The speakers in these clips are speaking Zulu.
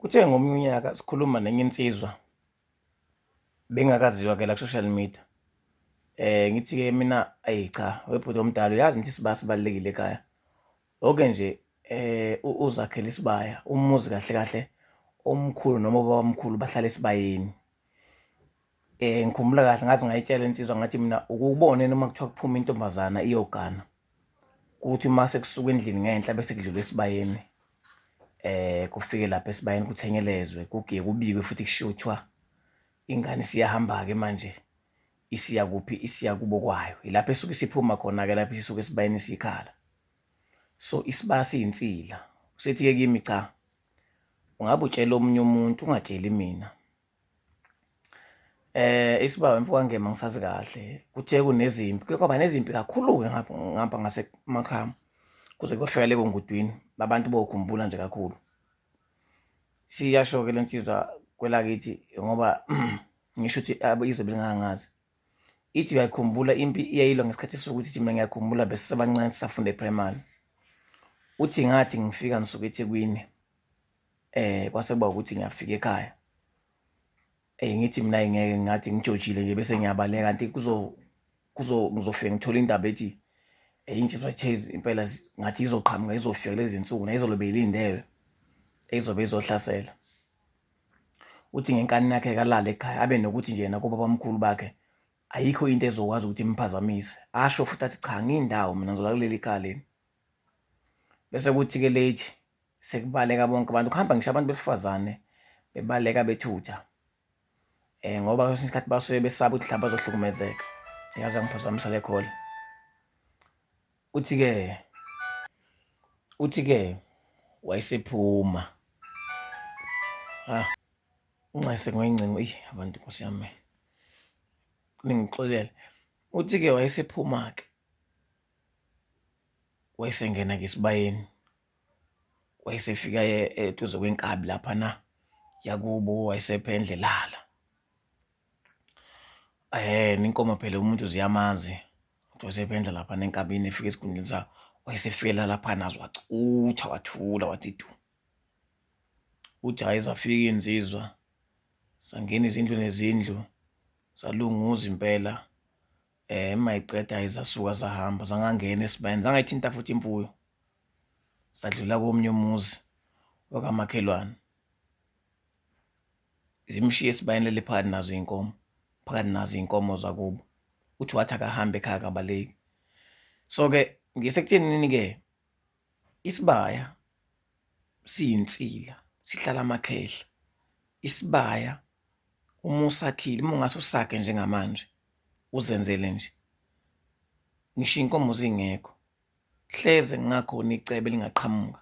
Kuthe ngomunye unyaka sikhuluma nenye insizwa bengakaziwa ke la ku-social media. Ngithi-ke mina, ayi cha, webhuti omdala uyazi ngithi isibaya sibalulekile ekhaya. Oke nje uzakhele isibaya, umuzi kahle kahle omkhulu noma obabamkhulu bahlala esibayeni. Ngikhumbula kahle ngaze ngayitshela insizwa ngathi mina ukubone noma kuthiwa kuphuma intombazana iyogana, kuthi uma sekusuka endlini ngenhla bese kudlula esibayeni, kufike lapha esibayeni kuthenyelezwe, kugiye kubikwe futhi kushiwo kuthiwa ingane isiyahamba-ke manje isiya kuphi, isiya kubo kwayo. Yilapho esuke isiphuma khona-ke lapho isuke esibayeni isikhala. So isibaya siyinsila. Usethi-ke kimi cha, ungabe utshela omunye umuntu ungatsheli mina. Isibaya mfokaNgema ngisazi kahle, kuthe kunezimpi, kuye kwaba nezimpi kakhulu-ke ngapha ngapha ngasemakhaya kuze kuyofika le koNgudwini, abantu bokhumbula nje kakhulu. Siyasho-ke le nsizwa kwelakithi ngoba ngisho ukuthi izwe belingangazi. Ithi uyayikhumbula impi iyayilwa ngesikhathi sokuthi ithi mina ngiyakhumbula besisebancane sisafunda e-primary. Uthi ngathi ngifika ngisuka eThekwini kwase kuba ukuthi ngiyafika ekhaya. Ngithi mina ngeke ngathi ngijojile nje bese ngiyabaleka kanti kuzo kuzo ngizofika ngithole indaba ethi insizwa Chase impela ngathi izoqhamuka izofika lezi nsuku nayizolo beyilindelwe ezobe izohlasela. Uthi ngenkani yakhe kalala ekhaya abe nokuthi nje yena kobabamkhulu bakhe ayikho into ezokwazi ukuthi imphazamise. Asho futhi athi cha ngindawo mina ngizolala kuleli khaya leli. Bese kuthi-ke late sekubaleka bonke abantu, kuhamba ngisho abantu besifazane bebaleka bethutha ngoba kwesinye isikhathi basuke besaba ukuthi mhlawumbe bazohlukumezeka. Yaze yangiphazamisa le call. Uthi-ke, uthi-ke wayesephuma. Ah, ncese ngey'ngcingo, eyi abantu Nkosi yami, ningixolele. Uthi-ke wayesephuma-ke, wayesengena-ke esibayeni. Wayesefika eduze kwenkabi laphana yakubo wayesephendla elala. Inkomo phela umuntu ziyamazi ukuthi wayesephendla laphana enkabini efika esikhundleni sayo, wayesefikela laphana aze wacutha wathula wathi du. Uthi hhayi zafika iy'nsizwa zangena izindlu nezindlu zalunguza impela. Uma yiqeda hhayi zasuka zahamba zangangena esibayeni zangayithinta futhi imfuyo. Sadlula komunye umuzi wakamakhelwane. Zimshiye esibayeni elele phakathi nazo iy'nkomo, phakathi nazo iy'nkomo zakubo. Uthi wathi akahambe ekhaya akabaleki. So-ke ngisekuthenini-ke isibaya siyinsila, sihlala amakhehla. Isibaya uma usakhile, uma ungase usakhe njengamanje uzenzele nje, ngisho iy'nkomo zingekho, hleze kungakhona icebo elingaqhamuka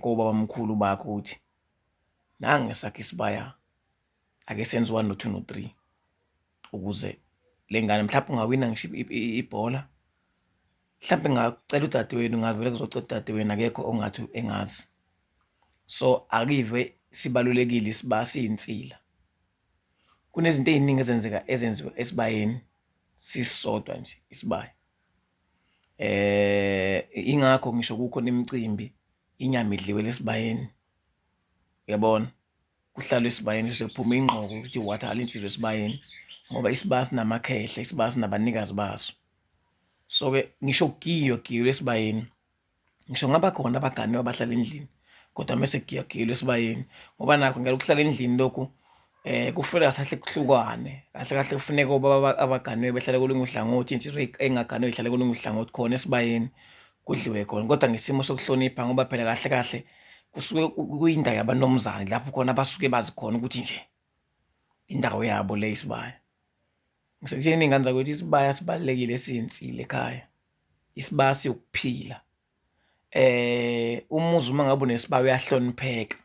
kobabamkhulu bakho ukuthi nangu esakhe isibaya, ake senze u-one no-two no-three ukuze le ngane mhlawumbe ungawina ngisho ibhola, mhlampe ngingacela udadewenu, ngingavele ngizocela udadewenu akekho ongathi engazi. So, akive sibalulekile isibaya siyinsila. Kunezinto ey'ningi ezenzeka ezenziwa esibayeni sisodwa nje isibaya. Ingakho ngisho kukhona imicimbi inyama idliwela esibayeni, uyabona? Kuhlalwe esibayeni sekuphuma ingqoko ukuthi wathala insizwa esibayeni ngoba isibaya sinamakhehla, isibaya sinabanikazi baso. So-ke ngisho kugiywa kugiyelwa esibayeni, ngisho kungaba khona abaganiwe abahlala endlini kodwa mese kugiywa kugiyelwa esibayeni ngoba nakho ngeke ukuhlala endlini lokhu kufuneka kahle kahle kuhlukane, kahle kahle kufuneka obaba abaganiwe behlale kolunye uhlangothi, insizwa engaganiwe ihlale kolunye uhlangothi khona esibayeni kudliwe khona. Kodwa ngesimo sokuhlonipha ngoba phela kahle kahle kusuke kuyindawo yabanomzane lapho khona abasuke bazi khona ukuthi nje indawo yabo le isibaya. Ngisekutsheni iy'ngane zakwethu isibaya sibalulekile siyinsila ekhaya, isibaya siwukuphila. Umuzi uma ngabe unesibaya uyahlonipheka,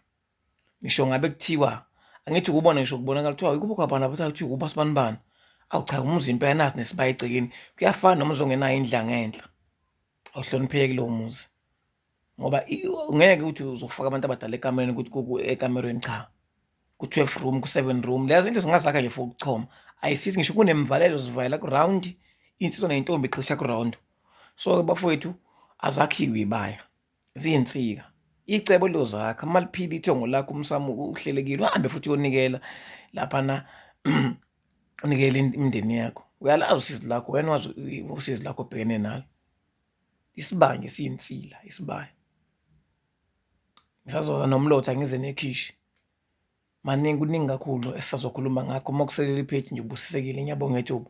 ngisho ngabe kuthiwa angithi ukubona ngisho kubonakala kuthiwa ikubo kabani lapho kuthiwa ukubo sibanibani. Awu cha umuzi impela nasi nesibaya egcekeni, kuyafana nomuzi ongenayo indlu yangenhla, awuhlonipheki lowo muzi ngoba ngeke uthi uzofaka abantu abadala ekamereni ukuthi ekamerweni cha. Ku-twelve room, ku-seven room, lezo zindlu singazakha nje for ukuchoma. Ayisizi ngisho kunemvalelo zivalela ku-round, iy'nsizwa ney'ntombi gxisha ku-round. So-ke bafowethu azakhiwe iy'baya, ziyinsika. Icebo liyozakha uma liphila ithongo lakho umsamo uhlelekile uhambe futhi uyonikela laphana unikele imindeni yakho. Uyalazi usizi lakho wena wazi usizi lakho obhekene nalo. Isibange siyinsila isibaya. Ngisazoza nomlotha ngize nekhishi. Maningi kuningi kakhulu esisazokhuluma ngakho uma kuselele ipheji nje ubusisekile ngiyabonga ithuba.